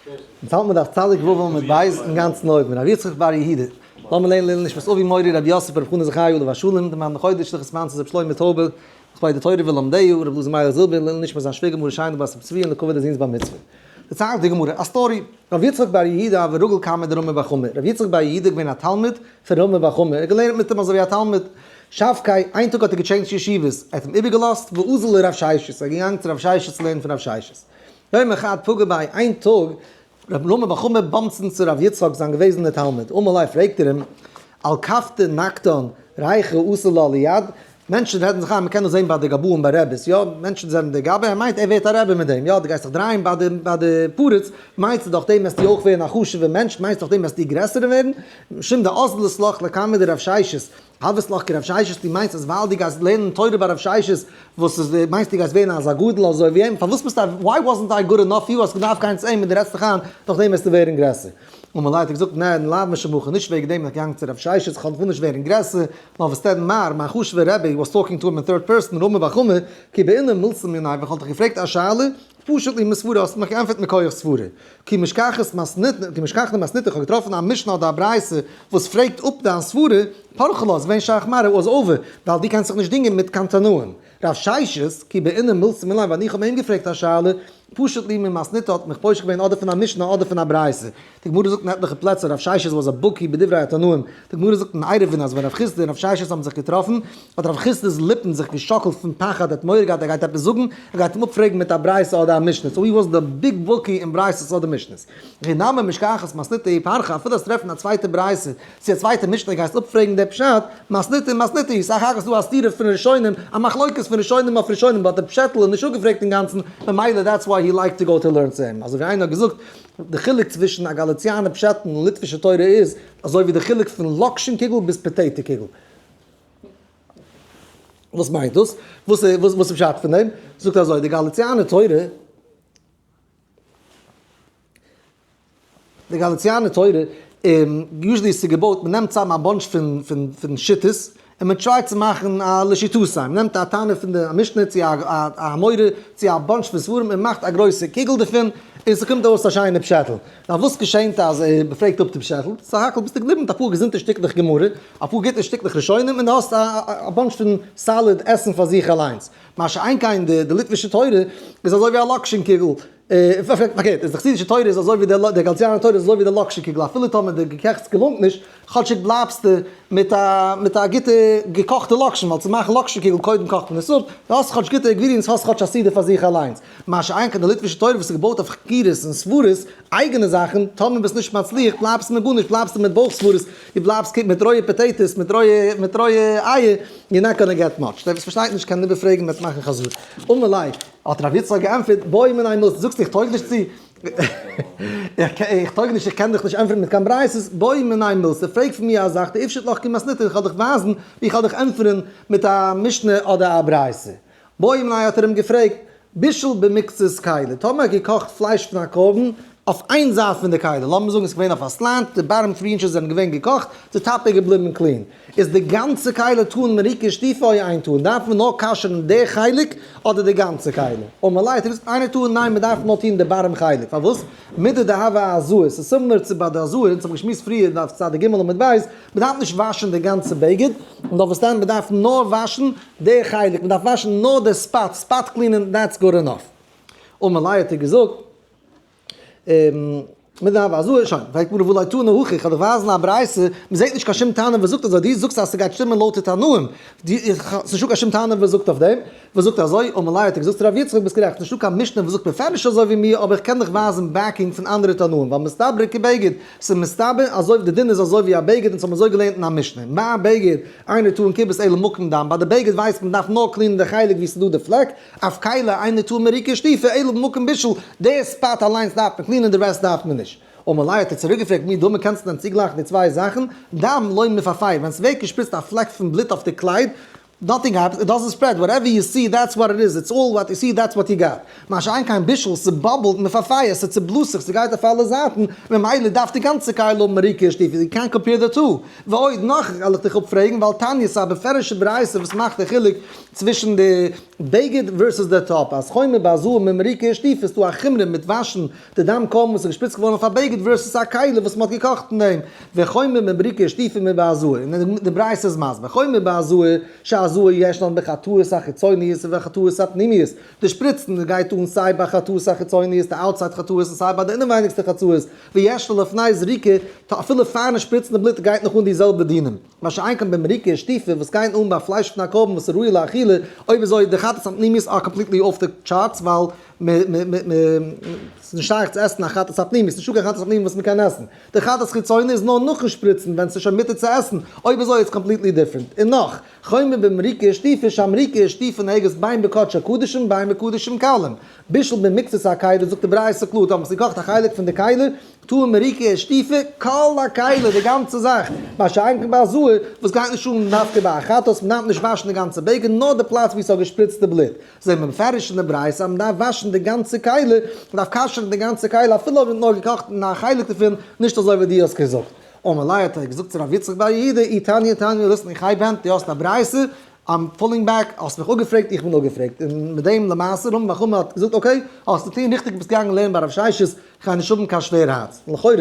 אונז האלט מיר דף צדיק ו' עמוד ב' אינגאנצן אויבן, רבי יצחק בר יהודה, לאמיר לערנען לעילוי נשמת אבי מורי רבי יוסף ברב חנא זכרי' עליו השלום, דער מאן חודש לכת מאנס רבי שלמה טויבער, מכבוד די תורה ולומדיה, רבי אלעזר מאיר זילבער, לעילוי נשמת זיין שוויגער מרת שיינא בת רבי צבי און לכבוד די זון'ס בר מצוה. דערציילט די גמרא א story, רבי יצחק בר יהודה הוה רגיל קמיה דרמי בר חמא, רבי יצחק בר יהודה איז געווען א תלמיד פון רמי בר חמא, ער האט געלערנט מיט אים אזוי ווי א תלמיד, שבקיה, איין טאג האט ער געטשעינדזשט ישיבות, ער האט אים איבערגעלאזט, ואזל לרב ששת, ער איז געגאנגען צו רב ששת צו לערנען פון רב ששת. יומא חד פגע ביה, איין טאג, רב רמי בר חמא bumps אין צו רב יצחק זיין געוועזענער תלמיד, אמר ליה פרעגט ער אים, על כפתא נקטן ריחא אתי לה ליד, מענטשן רעדן זיך איין מ'קען דאס זען ביי די גבאים ביי רעביס, יא, מענטשן זענען די גבאי, ער מיינט ער ווערט א רבי מיט דעם, יא, דו גייסט זיך דרייען ביי די ביי די פריץ, מיינסטו דורך דעם וועסטו אויך ווערן א חשוב'ער מענטש, מיינסט דורך דעם וועסטו גרעסער ווערן, משום דאזלת לך לקמיה דרב ששת, הוית לך כרב ששת, דו מיינסט אז ווייל דו גייסט לערנען תורה ביי רב ששת, וואס איז, מיינסט דו גייסט ווערן אזא גדול אזוי ווי אים, פארוואס ביסטו א, why wasn't I good enough for you, האסט געדארפט גיין צו אים און דו רעדסט דיך איין, דורך דעם וועסטו ווערן גרעסער. אמר ליה האט ער געזאגט, ניין, לאו משום הכי, נישט וועגן דעם בין איך געגאנגען צו רב ששת, איך וויל נישט ווערן גרעסער, נאר וואס דען מר, מיין חשוב'ער רבי, was talking to him in third person, רמי בר חמא, כי בעינא מילתא מיניה, ווען כ'האב דיך געפרעגט א שאלה, פשט לי מסברא האסטו מיך געענטפערט מכח סברא. כי משכחת מתניתא, כי משכחנא מתניתא, כ'האב געטראפן א משנה אדער א ברייתא וואס פרעגט אפ דיין סברא, פרכא לה, איז געווען שייך מראה was over, ווייל דו קענסט זיך נישט דינגען מיט קיין תנאים. רב ששת, כי בעינא מילתא מיניה, ווען איך האב אים געפרעגט א שאלה, פשט לי ממתניתא האט מיך פושט געווען אדער פון א משנה אדער פון א ברייתא. די גמרא זאגט אין עטליכע פלעצער רב ששת was א בקי בדברי התנאים. די גמרא זאגט אין עירובין אז ווען רב חסדא און רב ששת האבן זיך געטראפן, האט רב חסדא'ס ליפן זיך געשאקלט פון פחד, ער האט מורא געהאט ער גייט עפעס זאגן, ער גייט אים אפפרעגן מיט א ברייתא אדער א משנה, so he was the big בקי אין ברייתות אדער משנות. הכי נמי משכחת מתניתא היא פרכא, אפילו אז טרעפן א צווייטע ברייתא צו א צווייטע משנה גייסט אפפרעגן די פשט, מתניתא מתניתא היא, סך הכל איז דא א סתירה פון ראשונים, א מחלוקת פון ראשונים אויף ראשונים, but די פשעטל איז נישט אפגעפרעגט אינגאנצן, ממילא that's why he like to go to learn צו אים. אזוי ווי איינער האט געזאגט, די חילוק צווישן א גאליציאנער פשעטל און ליטווישע תורה איז, אזוי ווי די חילוק פון לאקשן קוגל ביז potato קוגל. וואס מיינט דאס? וואס איז פשט פון דעם? זאגט אזוי, די גאליציאנער תורה, די גאליציאנער תורה, usually איז צוגעבויט, מען נעמט צאם א bunch פון פון פון שיטות, און מען try ט צו מאכן א לשיטתו, מען נעמט א תנא פון די משנה צו א א אמורא צו א bunch פון ספרים און מאכט א גרויסע קוגל דערפון, און ס'קומט ארויס א שיינע פשעטל. נאר וואס געשענט אז מען פרעגט אפ די פשעטל? סך הכל ביסטו געבליבן מיט אפאר געזונטע שטיקלעך גמרא, אפאר גוטע שטיקלעך ראשונים, און דו האסט א bunch פון solid עסן פאר זיך אליינס. מה שאין כן די ליטווישע תורה איז אזוי ווי א לאקשן קוגל, פארקערט, איז די חסידישע תורה איז אזוי ווי די גאליציאנער תורה איז אזוי ווי די לאקשן קוגל, אפילו טאמער די געקעכטס געלונגט נישט, כאטשיג בלייבסטו מיט א מיט א גוטע געקאכטע לאקשן, ווייל צו מאכן לאקשן קוגל קודם קאכט מען עס אפ, דו האסט כאטש גוטע ingredients האסט כאטש א סעודה פאר זיך אליינס, מה שאין כן די ליטווישע תורה וואס איז געבויט אויף חקירות און סברות, אייגענע זאכן, טאמער ביסט נישט מצליח בלייבסטו מיט גארנישט, בלייבסטו מיט בויך סברות, דו בלייבסט מיט רויע potatoes, מיט רויע מיט רויע אייער, you're not gonna get much, דער וואס פארשטייט נישט קען איבערפרעגן מ'וועט מאכן חזרה. אמר ליה, האט רב יצחק געענטפערט, בעי מינאי מילתא, זאגסט איך טויג נישט צו, איך טויג נישט, איך קען דיך נישט ענטפערן מיט קיין ברייתות, בעי מינאי מילתא, פרעג פון מיר א זאך, דאיפשיט לך כמתניתא, איך וועל דיך ווייזן ווי איך וועל דיך ענטפערן מיט א משנה אדער א ברייתא. בעי מיניה האט ער אים געפרעגט, בישל במקצת כלי, טאמער האט געקאכט פלייש פון א קרבן אויף איין זייט פון די כלי, לאמיר זאגן עס איז געווען אויף א slant, די bottom three inches זענען געווען געקאכט, די top איז געבליבן clean, איז די גאנצע כלי טעון מריקה ושטיפה או אין טעון, דארף מען נאר כשר'ן די חלק אדער די גאנצע כלי? אמר ליה האט ער געזאגט אינו טעון ניין מען דארף נאר טון די bottom חלק, פארוואס? מידי דהוה אהזעה, עס איז similar צו ביי די הזאה, אונז האבן געשמועסט פריער דף צדיק ג' עמוד ב', מען דארף נישט וואשן די גאנצע בגד, מען דארף וואס דען? מען דארף נאר וואשן די חלק, מען דארף וואשן נאר די spot, spot קלינען, that's good enough. אמר ליה האט ער געזאגט, מידי דהוה אהזעה, שוין, פרעגט גמרא והא לא תנא הכי, איך וועל דיך ווייזן א ברייתא, מען זעט נישט קיין שום תנא וואס זאגט אזוי, דו זאגסט אז ס'גייט שטימען לויט די תנאים, ס'איז נישטא קיין שום תנא וואס זאגט אויף דעם, וואס זאגט אזוי, אמר ליה האט ער געזאגט צו רב יצחק ביסט גערעכט, נישטא קיין משנה וואס זאגט בפירוש אזוי ווי מיר, אבער איך קען דיך ווייזן backing פון אנדערע תנאים, ווייל מסתברא כבגד, ס'איז מסתבר אזוי ווי די דין איז אזוי ווי א בגד, אונז האבן אזוי געלערנט אין א משנה, מה בגד אינו טעון כיבוס אלא מקום דם, ביי די בגד ווייסט מען מ'דארף נאר קלינען די חלק ווי ס'איז דא די פלעק, אף כלי אינו טעון מריקה ושטיפה אלא במקום בישול, די spot אליינס דארף מען קלינען די rest דארף מען נישט. אמר ליה האט ער צוריק געפרעגט מי דמי קענסטו דען צוגלייכן די צוויי זאכן, דם לא מפהפי, ווען ס'ווערט געשפריצט א פלעק פון בלוט אויף די קלייד, nothing happens, it doesn't spread, whatever you see that's what it is, it's all what you see that's what you got. מה שאין כן בישול, ס'באבל ט, מפהפי, ס'צובלאזט זיך, ס'גייט אויף אלע זייטן, ממילא דארף די גאנצע כלי האבן מריקה ושטיפה, יו קענט קאמפעיר די טו. ועוד, נאך וועל איך דיך אפפרעגן, ווייל תניא ס'איז א בפירוש'ע ברייתא וואס מאכט די חילוק צווישן די. בגד versus די טאפ, אז חומר בהזאה ממריקה ושטיפה איז דא א חומרא מיט וואשן די דם קרבן וואס איז געשפריצט געווארן אויף א בגד versus א כלי וואס מען האט געקאכט אין דעם, וחומר ממריקה ושטיפה מבהזאה, און די ברייתא איז מסביר, חומר בהזאה שהזאה ישנן בחטאות החיצוניות ובחטאות הפנימיות, די שפריצן גייט אן סיי ביי חטאות החיצוניות, די outside חטאות, און סיי ביי די אינעווייניגסטע חטאות, וישנה לפני זריקה, אפילו פארן שפריצן די בלוט גייט נאך אן די זעלבע דינים. מה שאין כן במריקה ושטיפה וואס גייט אן ביי פלייש פון א קרבן וואס איז ראוי לאכילה, אויב אזוי די חטאת הפנימיות are completely off די charts ווייל מ מ מ ס'איז נישט שייך צו עסן א חטאת הפנימית, ס'נישטא קיין חטאת הפנימית וואס מ'קען עסן. די חטאת חיצונית איז נאר נאכן שפריצן ווען ס'איז שוין מותר צו עסן, אויב אזוי איז completely different. און נאך, חומר במריקה ושטיפה שהמריקה ושטיפה נוהגת בין בקדשי קדשים בין בקדשים קלים. בישל במקצת הכלי זאגט די ברייתא קלאר, טאמער האסט געקאכט א חלק פון די כלי, טעון מריקה ושטיפה, כל הכלי, די גאנצע זאך, מה שאין כן בהזאה, וואס גייט נישט אן דווקא ביי א חטאת, מ'דארף נישט וואשן די גאנצע בגד, נאר די פלאץ וואו ס'האט געשפריצט די בלוט. זעהן מיר מפרש אין די ברייתא אז מ'דארף וואשן די גאנצע כלי, מ'דארף כשר'ן די גאנצע כלי אפילו אויב מ'האט נאר געקאכט אין א חלק דערפון, נישט אזוי ווי דו האסט געזאגט. אמר ליה האט ער געזאגט צו רבי יצחק בר יהודה, אי תניא תניא listen איך הייב הענט, דו האסט א ברייתא, I'm pulling back, האסט מיך אפגעפרעגט, איך בין אפגעפרעגט, און מיט דעם למעשה רמי בר חמא האט געזאגט okay, האסט געטון ריכטיג ביסט געגאנגען לערנען ביי רב ששת, איך גיי נישט האבן קיין שווער הארץ. לכאורה,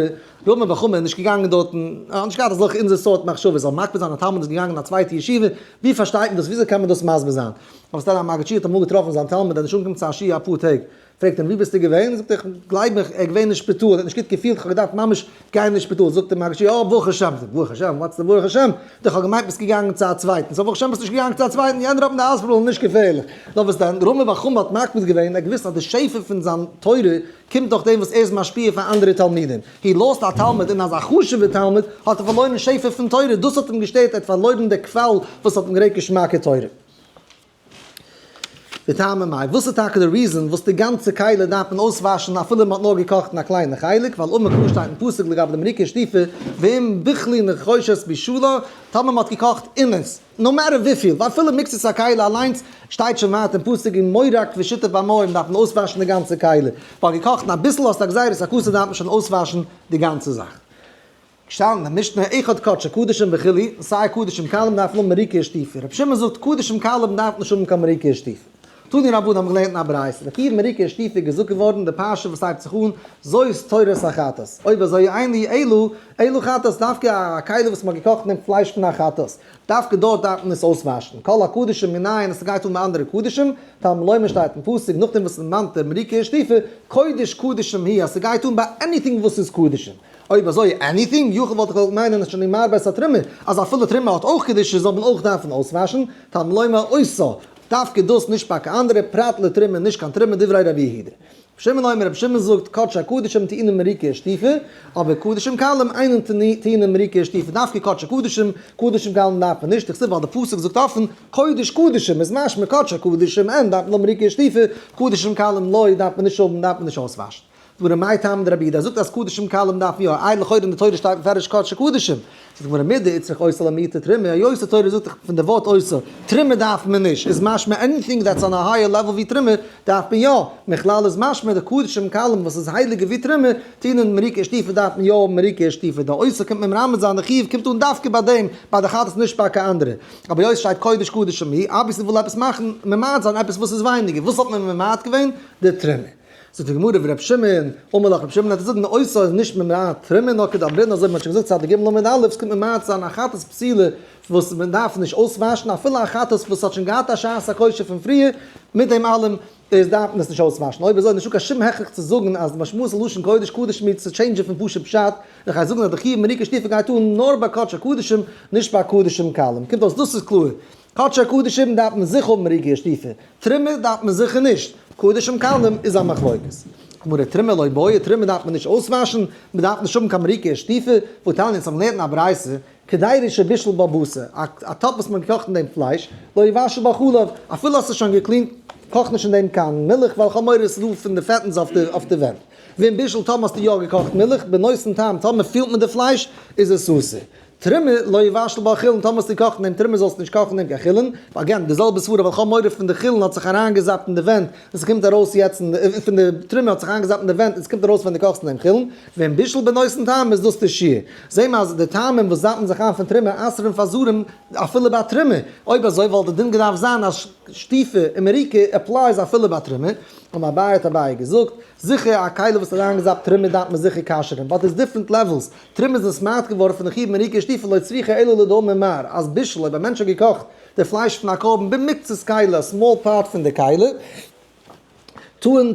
רמי בר חמא איז נישט געגאנגען דארטן, ער האט נישט געהאט אזעלכע אונזער סארט מחשבות, זאל מקפיד זיין א תלמיד איז געגאנגען אין א צווייטע ישיבה, ווי פארשטייט מען דאס, וויאזוי קען מען דאס מסביר זיין? אבער סתם א מגיד שיעור האט אמאל געטראפן זיין תלמיד אז נישט אנגעקומען צו א שיעור אפאר טעג, פרעגט אים ווי ביסטו געווען? זאגט ער גלייב מיך ער איז געווען אין שפיטאל, ער האט נישט גוט געפילט, איך האב געדארפט ממש גיין אין שפיטאל, זאגט דער מגיד שיעור אה ברוך השם, זאגט ברוך השם? what's די ברוך השם? איך האב געמיינט ביסט געגאנגען צו א צווייטן, so ברוך השם ביסט נישט געגאנגען צו א צווייטן, יענער האט מיט די האספיטאל נישט געפערליך, נאר וואס דען, רמי בר חמא האט מקפיד געווען, ער האט געוואוסט אז די שפע פון זיין תורה קומט דורך דעם וואס ער איז משפיע פאר אנדערע תלמידים, he lost א תלמיד און אזא חשוב'ער תלמיד האט ער פארלוירן שפע פון תורה, דאס האט אים געשטערט, ער האט פארלוירן די קוואל וואס האט אים גערעדט געשמאקע תורה. וטעמא מאי, וואס איז טאקע די reason וואס די גאנצע כלי דארף מען אויסוואשן אפילו מען האט נאר געקאכט אין א קליינע חלק, ווייל אמר קרא שטייט אין פסוק לגבי די מריקה ושטיפה, ואם בכלי נחושת בישלה, טאמער מען האט געקאכט אין עס, no matter וויפיל, ואפילו מקצת הכלי אליינס, שטייט שוין ווייטער אין פסוק אם מורק ושיטף במים דארף מען אויסוואשן די גאנצע כלי, ווייל געקאכט אין אביסל האסט א גזירת הכתוב דארף מען שוין אויסוואשן די גאנצע זאך. געשטאנען אין משנה אחד קדשי קדשים וכו', סיי קדשים קלים דארף מען האבן מריקה ושטיפה, רבי שמעון זאגט קדשים קלים דארף נישט האבן קיין מריקה ושטיפה. תנו רבנן האבן געלערנט אין א ברייתא, די חיוב מריקה ושטיפה איז געזאגט געווארן אין די פרשה וואס הייבט זיך אן זאת תורת החטאת, אויב אזוי אין לי אלא אלא חטאת, דווקא א כלי וואס מען האט געקאכט אין דעם פלייש פון א חטאת, דווקא דארט דארף מען עס אויסוואשן, כל הקדשים מנין אז ס'גייט אן ביי אנדערע קדשים, תלמוד לומר שטייט אין פסוק נאכדעם וואס מ'דערמאנט די מריקה ושטיפה, קודש קדשים היא אז ס'גייט אן ביי anything וואס איז קדשים. אויב אזוי anything, יכול וואלט איך געוואלט מיינען אז שנאמר בית התרומה, אז אפילו תרומה האט אויך קדושה זאל מען אויך דארפן אויסוואשן, תלמוד לומר אותה, דווקא דאס נישט ביי קיין אנדערע, פרט לתרומה נישט קיין תרומה דברי רבי יהודה. רבי שמעון אומר רבי שמעון זאגט קדשי קדשים טעונים מריקה ושטיפה, אבער קדשים קלים אינן טעונים מריקה ושטיפה, דווקא קדשי קדשים, קדשים קלים דארף מען נישט, דכתיב ווייל די פסוק זאגט אפן קודש קדשים איז משמע קדשי קדשים אין דארף מען האבן מריקה ושטיפה, קדשים קלים לא דארף מען נישט האבן דארף מען נישט אויסוואשן. גמרא מאי טעמא דרבי יהודה זאגט אז קדשים קלים דארף יא, איי לכאורה אין די תורה שטייט מפרש קדשי קדשים, זאגט די גמרא מידי איצטריך אותה למעוטי תרומה, היות די תורה זאגט דאך פון די ווארט אותה, תרומה דארף מען נישט, איז משמע anything that's on a higher level ווי תרומה דארף מען יא, מכלל איז משמע די קדשים קלים וואס איז הייליגער ווי תרומה, טעונין מריקה ושטיפה דארף מען יא האבן מריקה ושטיפה, די אותה קומט מען מרמז זיין די חיוב קומט אן דווקא ביי דעם, ביי די חטאת נישט ביי קיין אנדערע. אבער היות שטייט קודש קדשים היא, obviously וויל עפעס מאכן ממעט זיין עפעס וואס איז ווייניגער, וואס האט מען ממעט געווען? די תרומה. זאגט די גמרא ור' שמעון, אמר לך ר' שמעון האט געזאגט אותה איז נישט ממעט תרומה נאר כדאמרינן אזוי ווי מען האט שוין געזאגט צדיק ג' עמוד א' עס קומט ממעט זיין א חטאת פסולה וואס מען דארף נישט אויסוואשן אפילו א חטאת וואס האט שוין געהאט א שעת הכושר פון פריער מיט דעם אלעם איז דארף מען עס נישט אויסוואשן אויב אזוי איז נישטא קיין שום הכרח צו זאגן אז די משמעות לשון קודש קדשים מיר צו change ען פון פשוט פשט איך גיי זאגן אז די חיוב מריקה ושטיפה גייט אן נאר ביי קדשי קדשים נישט ביי קדשים קלים קומט אויס דאס איז קלאר קדשי קדשים דארף מען זיכער האבן מריקה ושטיפה, תרומה דארף מען זיכער נישט, קדשים קלים איז א מחלוקת. גמרא תרומה לא בעיא, תרומה דארף מען נישט אויסוואשן, מען דארף נישט האבן קיין מריקה ושטיפה, והתניא אונז האבן געלערנט אין א ברייתא, קדירה שבישל בה בשר, א טאפ וואס מען האט געקאכט אין דעם פלייש, לא יבשל בה חלב, אפילו האסט עס שוין געקלינט, קאך נישט אין דעם קיין מילך, ווייל כ'האב מורא עס איז דא פון די פעטנס אויף די ווענט. ואם בישל טאמער האסטו יא געקאכט מילך, בנותן טעם, טאמער פילט מען די פלייש, איז עס אסור. תרומה לא יבשל בה חולין, טאמער האסטו געקאכט אין דעם תרומה זאלסטו נישט קאכן אין דעם קיין חולין, again די זעלבע סברה ווייל כ'האב מורא פון די חולין האט זיך אריינגעזאפט אין די ווענט און ס'קומט ארויס יעצט אין פון די תרומה האט זיך איינגעזאפט אין די ווענט און ס'קומט ארויס ווען דו קאכסט אין דעם חולין, ואם בישל בנותן טעם איז דאס די שיעור. זעהן מיר אז די טעמים וואס זאפן זיך איין פון תרומה אסר'ן פאר זרים אפילו ביי תרומה, אויב אזוי וואלט די דין געדארפט זיין אז שטיפה און מריקה applies אפילו ביי תרומה, אמר אביי האט אביי געזאגט, זיכער א כלי וואס האט אריינגעזאפט תרומה דארף מען זיכער כשר'ן, but איז different levels, תרומה איז נתמעט געווארן פון די חיוב מריקה ושטיפה לא צריכה אלא לדאמר מר, אז בישל אויב א מענטש האט געקאכט די פלייש פון א קרבן במקצת כלי א small part פון די כלי, טוען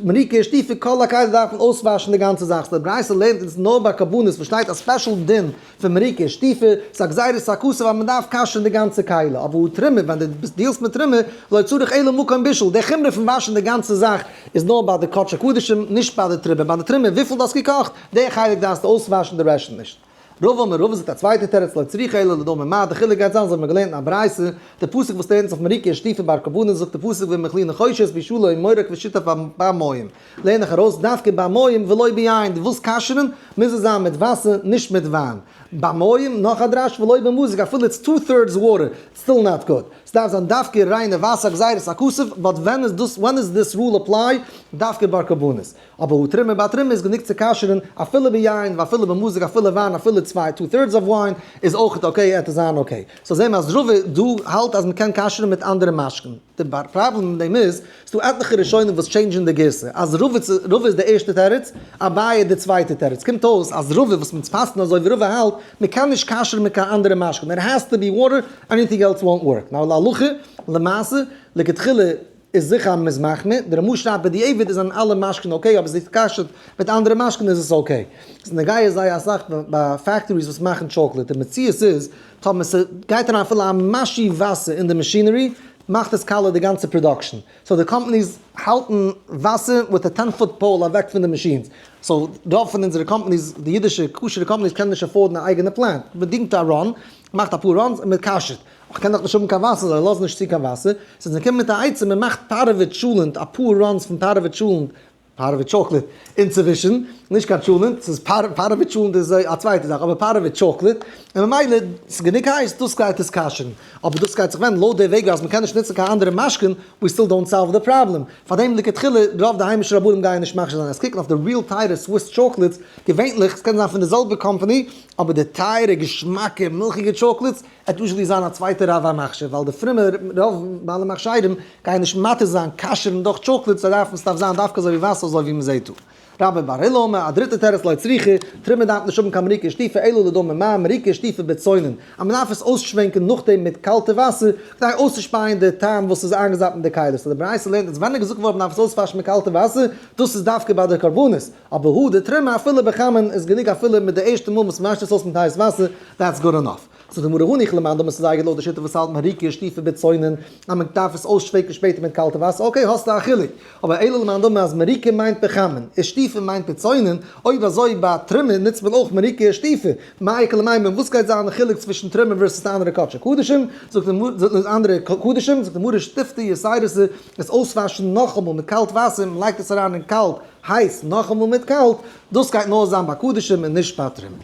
מריקה ושטיפה כל הכלי דארף מען אויסוואשן די גאנצע זאך, סאו די ברייתא לערנט אונז נאר ביי קרבנות וואס שטייט א special דין פון מריקה ושטיפה, ס'איז א גזירת הכתוב אז מ'דארף כשר'ן די גאנצע כלי, אבער הא תרומה ווען דו deal סט מיט תרומה לא צריך אלא מקום בישול, די חומרא פון וואשן די גאנצע זאך איז נאר ביי די קדשי קדשים נישט ביי די תרומה, ביי די תרומה וויפיל דו האסט געקאכט די חלק דארפסטו אויסוואשן די רעשט נישט. רבא אמר רבא זאגט א צווייטע תירוץ לא צריכא אלא לדאמר מר, די חילוק גייט זיין אזוי האט מען געלערנט אין א ברייתא, די פסוק וואס לערנט זיך מריקה ושטיפה ביי קרבנות זאגט די פסוק ואם בכלי נחושת בישלו ומורק ושטף במים לערן איך ארויס דווקא במים ולא ביין, דו ווילסט כשר'ן מוז עס זיין מיט וואסער נישט מיט וויין, במים נאך א דרש ולא במזוג אפילו it's two thirds water it's still not good, ס'דארף זיין דווקא ריינע וואסער גזירת הכתוב, but ווען איז דאס when is this rule apply דווקא ביי קרבנות? אבער הא תרומה ביי תרומה איז גענוג צו כשר'ן אפילו ביין ואפילו במזוג אפילו וויין אפילו צוויי two thirds of wine איז אויכעט okay עט עס זיין okay. so זעהן מיר אז רבא דא האלט אז מ'קען כשר'ן מיט אנדערע משקין. די פראבלעם מיט דעם איז ס'דא עטליכע ראשונים וואס change ן די גירסא אז רבא רבא איז די ערשטע תירוץ אביי די צווייטע תירוץ. קומט אויס אז רבא וואס מ'אונז פסק'ן אזוי ווי רבא האלט מ'קען נישט כשר'ן מיט קיין אנדערע משקין it has to be water anything else won't work. now להלכה למעשה לכתחילה איז זיכער אז מ'איז מחמיר, די רמ"א שרייבט בדיעבד איז זענען אלע משקין okay, אבער זיך כשר'ט מיט אנדערע משקין איז עס okay. ס'איז נוגע זייער אסאך ביי factories וואס מאכן טשאקלעט, די מציאות איז טאמער ס'גייט אריין אפילו א משהו וואסער אין די machinery מאכט עס קאלע די גאנצע production, so די companies האלטן וואסער with a ten foot pole אוועק פון די machines, so רוב פון אונזערע companies, די אידישע כשר'ע companies קענען נישט afford ן א אייגענע plant, מ'דינגט א run, מ'מאכט אפאר runs און מ'כשר'ט. איך קען דאך נישט האבן קיין וואסער, זיי לאזן נישט צו קיין וואסער, ס'איז געקומען מיט א עצה, מען מאכט פארעווע טשולענט, אפאר runs פון פארעווע טשולענט, פארעווע chocolate, אינצווישן, נישט קיין טשולענט, ס'איז פארעווע טשולענט איז א צווייטע זאך, אבער פארעווע chocolate, און ממילא ס'איז גענוג הייס, דאס גייט עס כשר'ן, אבער דאס גייט זיך ווענדן לויט די וועג אז מ'קען נישט נוצן קיין אנדערע משקין, we still don't solve the problem, פארדעם לכתחילה רוב די היימישע רבנים גייען נישט מכשיר זיין עס קוקן אויף די real טייערע Swiss chocolates, געווענליך, ס'קען זיין פון די זעלבע קאמפאני, אבער די טייערע געשמאקע מילכיגע chocolates, עט usually זיין א צווייטע רב המכשיר, ווייל די פרומע רוב בעלי מכשירים גייען נישט מתיר זיין כשר'ן דורך chocolates, זיי דארפן ס'דארף זיין דווקא אזוי ווי וואסער אזוי ווי מ'זעט דא. רבה בר עולא אמר, א דריטע תירוץ לא צריכא, תרומה דארף נישט האבן קיין מריקה ושטיפה אלא לדאמר מר, מריקה ושטיפה בצונן, אז מ'דארף עס אויסשווענקען נאכדעם מיט קאלטע וואסער, כדי אויסצושפייען די טעם וואס איז איינגעזאפט אין די כלי, so די ברייתא לערנט אז ווען איז געזאגט געווארן מ'דארף עס אויסוואשן מיט קאלטע וואסער, דאס איז דווקא ביי די קרבנות, אבער הא די תרומה אפילו בחמין איז גענוג אפילו מיט די ערשטע מאל וואס מ'וואשט עס אויס מיט הייס וואסער, that's good enough. זאגט די גמרא הניחא למאן דאמר ס'איז זייער גוט לויט די שיטה וואס האלט מריקה ושטיפה בצונן אז מען דארף עס אויסשווענקען שפעטער מיט קאלטע וואסער, okay האסטו א חילוק, אבער אלא למאן דאמר אז מריקה מיינט בחמין און שטיפה מיינט בצונן, אויב אזוי ביי תרומה נוצט מען אויך מריקה ושטיפה, מאי איכא למימר וואס גייט זיין די חילוק צווישן תרומה versus די אנדערע קדשי קדשים, זאגט די גמרא אנדערע קדשים, זאגט די גמרא שטיפתא יתירתא עס אויסוואשן נאכאמאל מיט קאלט וואסער, מען לייגט עס אריין אין קאלט הייס נאכאמאל מיט קאלט, דאס גייט נאר זיין ביי קדשים און נישט ביי תרומה.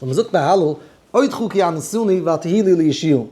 so מען זאגט ביי הלל, אודך כי עניתני ותהי לי לישועה.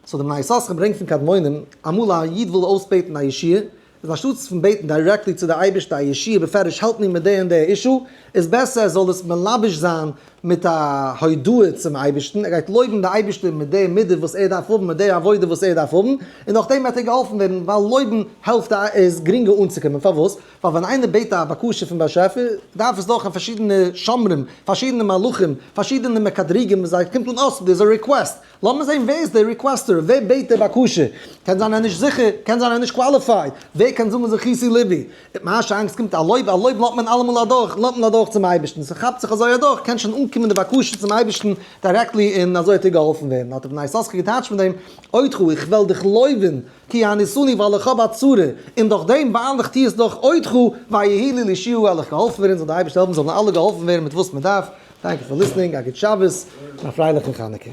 so די בני יששכר ברענגט פון קדמונים, אמאל א איד וויל אויסבעטן א ישועה, איז אנשטאטס פון בעטן directly צו די אייבערשטער א ישועה בפירוש העלפ מיר מיט די און די issue, איז בעסער ער זאל עס מלבש זיין מיט א הודאה צום אייבערשטן, ער גייט לויבן די אייבערשטער מיט די מידה וואס ער דארף האבן, מיט די עבודה וואס ער דארף האבן, און נאכדעם וועט ער געהאלפן ווערן, ווייל לויבן העלפט איז גרינגער אנצוקומען, פארוואס? ווייל ווען איינער בעט א בקשה פון באשעפער, דארף עס דורכגיין פארשידענע שומרים, פארשידענע מלאכים, פארשידענע מקטריגים, וואס זיי קומט אן אויס, דאס איז א request, לאמיר זען ווער איז דער requester, ווער בעט די בקשה, קען זיין ער איז נישט זיכער, קען זיין ער איז נישט qualified, ווער קען זאגן זכיתי לבי, מה שאין כן ס'קומט א לויב, א לויב לאזט מען אלעמאל אדורך, לאזט מען אדורך צום אייבערשטן, ס'כאפט זיך אזוי אדורך, קען שוין אנקומען די בקשה צום אייבערשטן directly און אזוי וועט ער געהאלפן ווערן, האט ר' בני יששכר געטייטשט מיט דעם, אודך, איך וועל דיך לויבן, כי עניתני ווייל איך האב א צרה, און דורך דעם ווייל איך טו עס דורך אודך, ויהי לי לישועה וועל איך געהאלפן ווערן, זאל דער אייבערשטער העלפן זאלן אלע געהאלפן ווערן מיט וואס מען דארף, thank you for listening, א גוט שבת, און א פרייליכן חנוכה.